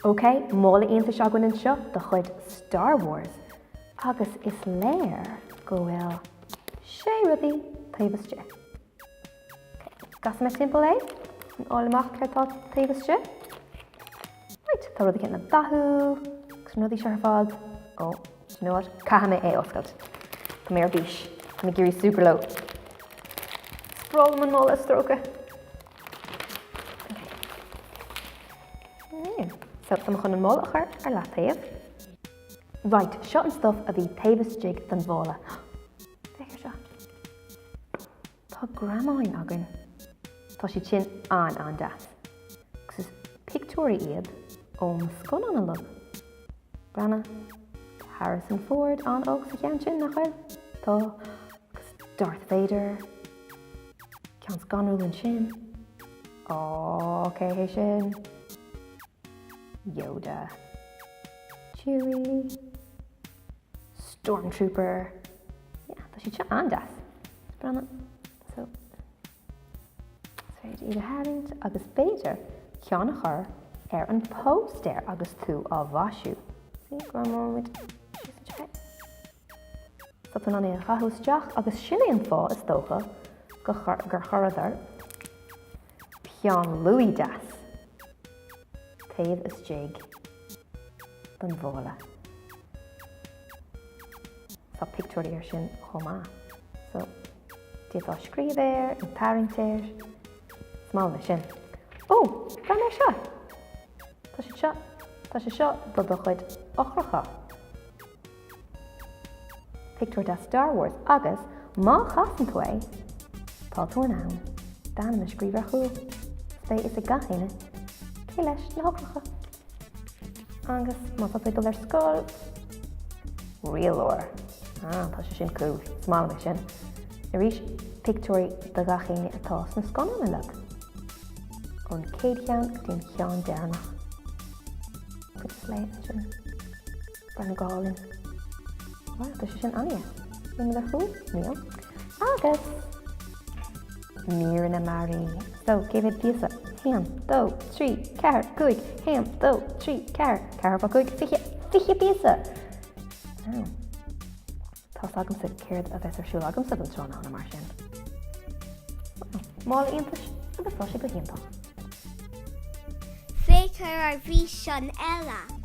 Ok, mála iontais againn anseo de chuid Star Wars agus is léir go bhfuil sé rudaí taobh istigh. Ok, casfaidh mé timpeall é chun fháil amach céard tá taobh istigh. Right, tá rud éicint le dathú agus na rudaí seo ar fad. Ó, do you know what? Caithfidh mé é a oscailt. Tá mé ar bís. Tá mé ag iarraidh súgradh leo. Is breá liom an mála a stróiceadh. So, tá mé chun an mála a chur ar leataobh. Right, seo an stuff a bhí taobh istigh den mhála. Féach ar seo. Tá greamáin againn. Tá siad sin an-an-deas. Agus is pictiúirí iad ó na scannáin uilig. Breathnaigh, Harrison Ford an-óg sa cheann sin, nach bhfuil? Tá. Agus Darth Vader. Ceann scanrúil ansin. Á, cé hé sin? Yoda. Chewie. Stormtrooper. Yeah, tá siad seo an-deas. Breathnaigh. So, is féidir iad a tharraingt agus b'fhéidir ceann a chur ar an póstaer agus tú á mhaisiú. See, greamóimid síos anseo é. Tá tú in ann é a chaitheamh isteach agus sin é an fáth, is dócha, gur chuireadar peann luaidhe deas taobh istigh den mhála. Tá pictiúirí air sin chomh maith. So, d'fhéadfá scríobh air, nó tarraingt air. Is maith liom é sin. Ó, breathnaigh ar seo! Tá sé seo, tá sé seo do do chuid eochracha. Pictiúr de Star Wars agus má chasann tú é, tá tú in ann d'ainm a scríobh ar chúl. Is beidh fhios ag gach éinne cé leis na heochracha. Agus má tá tú ag dul ar scoil, rialóir. Ah, tá sé sin cool. Is maith liom é sin. Arís, pictiúirí de gach éinne atá sna scannáin uilig. Ón chéad cheann go dtí an ceann deireanach. Princess Leia ansin. Breathnaigh go hálainn. Wow, tá sé sin an-deas. Níl ar chúl? Níl. Agus míreanna mearaí. So, cé mhéad píosa? 1, 2, 3, 4, 5, 1, 2, 3, 4, 4 fá 5, 20, 20 píosa! Wow. Tá's agamsa céard a bheas ar siúl agamsa don tráthnóna mar sin. Mála iontais agus tá sé go hiontach. Féach ar ár bhfíseán eile!